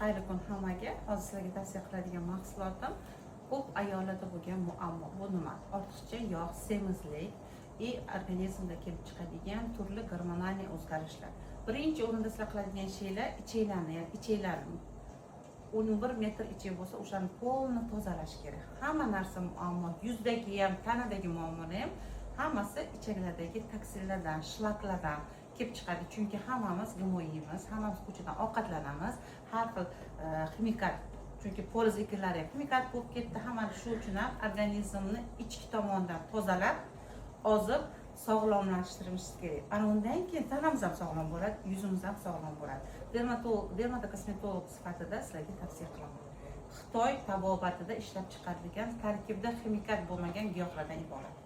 Xayrli kun hammaga. Hozir sizlarga tavsiya qiladigan mahsulotim ko'p ayollarda bo'lgan muammo. Bu nima? Ortiqcha yog', semizlik и organizmda kelib chiqadigan turli гормональный o'zgarishlar. Birinchi o'rinda sizlar qiladigan ishinglar ichaklarni, ya'ni ichaklarni, 11 metr ichak bo'lsa, o'shani полный tozalash kerak. Hamma narsa muammo, yuzdagi ham, tanadagi muammoni ham hammasi ichaklardagi toksinlardan, shlaklardan kelib chiqadi. Chunki hammamiz гмо yeymiz, hammamiz ko'chadan ovqatlanamiz, har xil ximikat, chunki poliz ekinlari ham ximikat bo'lib ketdi. Hammani shu uchun ham organizmni ichki tomondan tozalab, ozib, sog'lomlashtirishimiz kerak. Ana undan keyin tanamiz ham sog'lom bo'ladi, yuzimiz ham sog'lom bo'ladi. Dermatolog, dermatokosmetolog sifatida sizlarga tavsiya qilaman. Xitoy tabobatida ishlab chiqarilgan, tarkibida ximikat bo'lmagan giyohlardan iborat.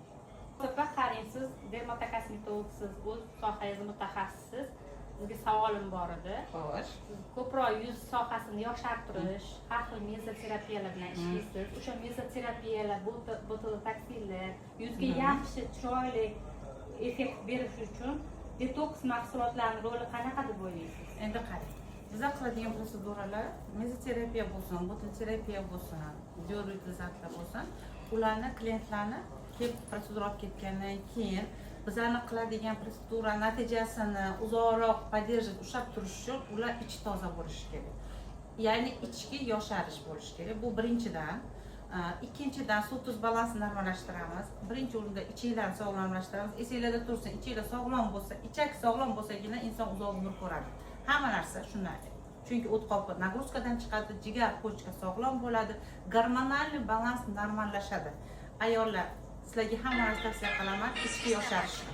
Opa, qarang, siz dermatokosmetologsiz, o'z sohangizda mutaxassissiz. Sizga savolim bor edi. Xo'sh. Siz ko'proq yuz sohasini yoshartirish, har xil mezoterapiyalar bilan ishlaysiz. O'sha mezoterapiyalar, botulotoksinlar yuzga yaxshi, chiroyli effekt berish uchun detoks mahsulotlarni roli qanaqa deb o'ylaysiz? Endi qarang, biza qiladigan proseduralar, mezoterapiya bo'lsin, botuloterapiya bo'lsin, biorevitalizatsiya bo'lsin, ularni klientlarni kelib prosedura olib ketgandan keyin bizani qiladigan prosedura natijasini uzoqroq поддерживать, ushlab turish uchun ular ichi toza bo'lishi kerak, ya'ni ichki yosharish bo'lishi kerak. Bu birinchidan. Ikkinchidan, suv tuz balansini normallashtiramiz. Birinchi o'rinda ichaklarni sog'lomlashtiramiz. Esinglarda tursin, ichaklar sog'lom bo'lsa, ichak sog'lom bo'lsagina inson uzoq umr ko'radi. Hamma narsa shundan, chunki o't qopi нагрузка dan chiqadi, jigar, почка sog'lom bo'ladi, гормональный balans normallashadi. Ayollar, sizlarga hamma narsa tavsiya qilaman, ichki yosharishni.